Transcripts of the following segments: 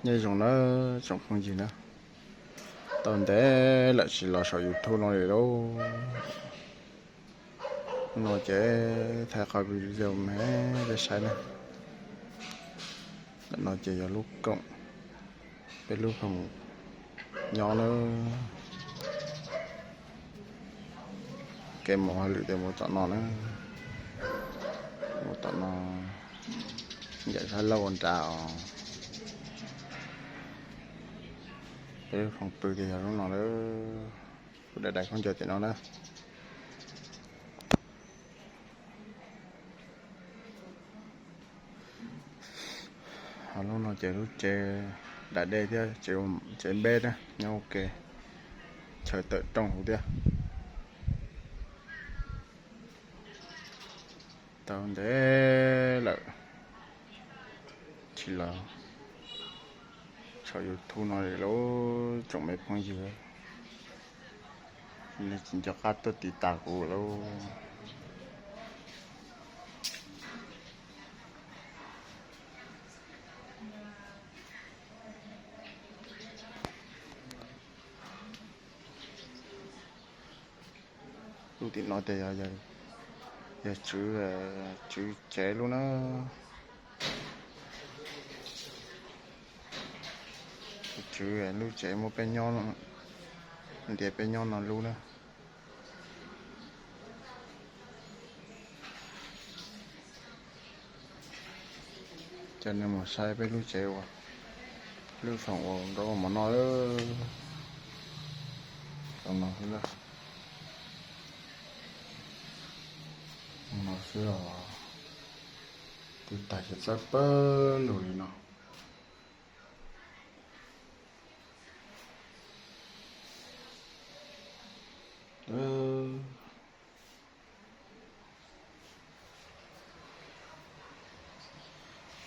Nyob zoo nawb tsoom phooj ywg na, tau ntev lawm tsis los saum YouTube no li lauj. No ces thaij qhov video me peb saib na. Ntawm no ces yog lub koom peb lub foom nyob na. Kev mus hauj lwm ces mus tom no na, mus tom no, ncaim sab laug ua nrad os. Peb lub foom pw ces yog lub no lawm, kuv dai dai khaub ncaws tim no na. Ho lub no ces lub tsev da dej thiab tsev npeb na, nyob ua ke, chaw tawm rooj huv thiab. Tau ntev lawm tsis los saum YouTube no li lauj tsoom me phooj ywg, nej tsis nco qab tuaj tiv tas kuv lauj. Lub tim no ces yog tswv, tswv tsev lub na. Tswv lub tsev muab peb nyob, ntiav peb nyob no lub na. Coj nej mus saib peb lub tsev uas, lub foom uas nkawd ua mov noj, zoo no xwb. Zoo no xwb os. Twb tag ces txawb pawg lug li no.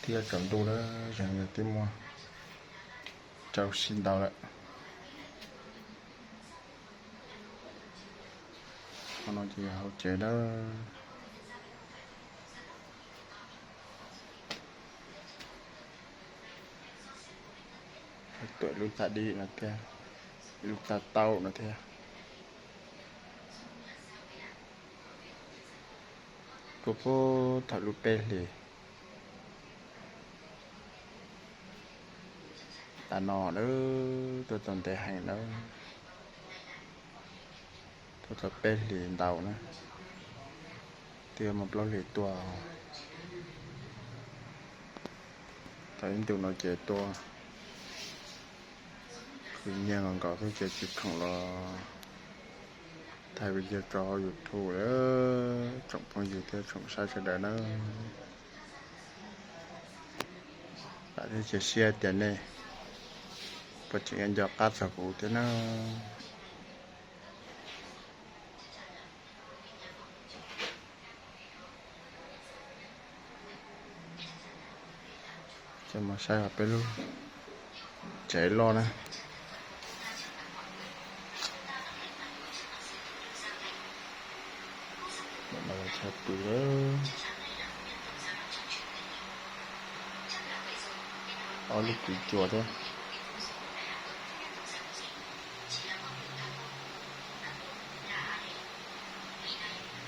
Thiab tsaus ntuj lawm, zeeg yog twb muaj rau sij ntau lawm. Qhov no ces yog hauv tsev na. Tuam lub txaj dib no thiab, lub txaj taub no thiab. Tuaj puag thaum lub peb hlis tas no lawm, tuaj tau ntev heev lawm. Tuaj tau peb hlis ntau na, twb muaj plaub hlis tuaj. Thaum ib ntus no ces tuaj khwv nyiaj nkaus nkaus xwb ces tsis khoom los thaij video rau hauv YouTube lawm tsoom phooj ywg thiab tsoom saib sawv daws na. Vam thiab cia siab tias nej puas tseem yuav nco qab txog kuv thiab na. Coj mus saib peb lub tsev loj na. Chaw pw, ob lub kwv cua thiab.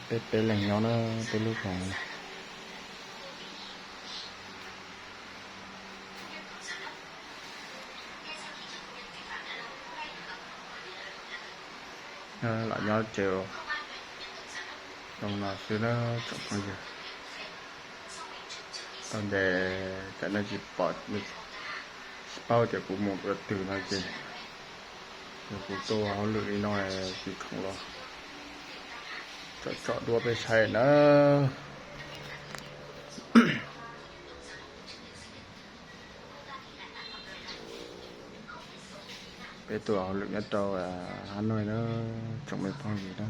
Peb peb leeg nyob na, peb lub foom. Lam nyob tsev zoo no xwb na tsoom phooj ywg. Tau ntes, cov nej tsis pom, tsis paub tias kuv mus dua twg no ces yog kuv tuaj ua hauj lwm li no tsis khoom los tsom tsom duab peb saib na. Peb tuaj ua hauj lwm nyob rau Hà Nội na, tsoom me phooj ywg na.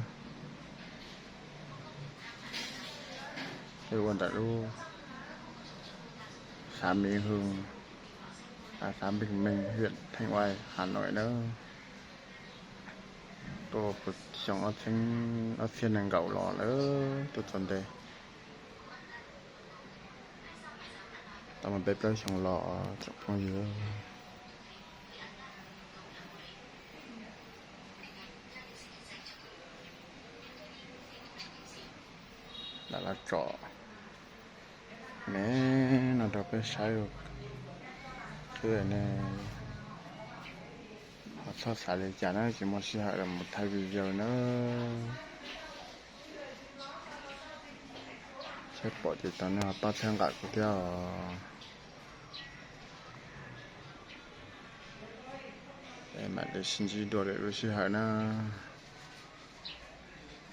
Peb ua ntawm lub xã Mỹ Hưng, xã Bình Minh, huyện Thanh Oai, Hà Nội na. Tuaj puag xyoo ob txhiab nees nkaum los lawm tuaj txog nte. Tau mas peb plaub xyoo los tsoom phooj ywg. Lam los tsom me no rau peb saib xwb ne. Ho txhob xav li cas na, tsis muaj sij hawm los mus thaij video na. Saib pom ces tau nej ho pab txhawb nqa kuv thiab os. Mam li sib ntsib dua lwm lub sij hawm na.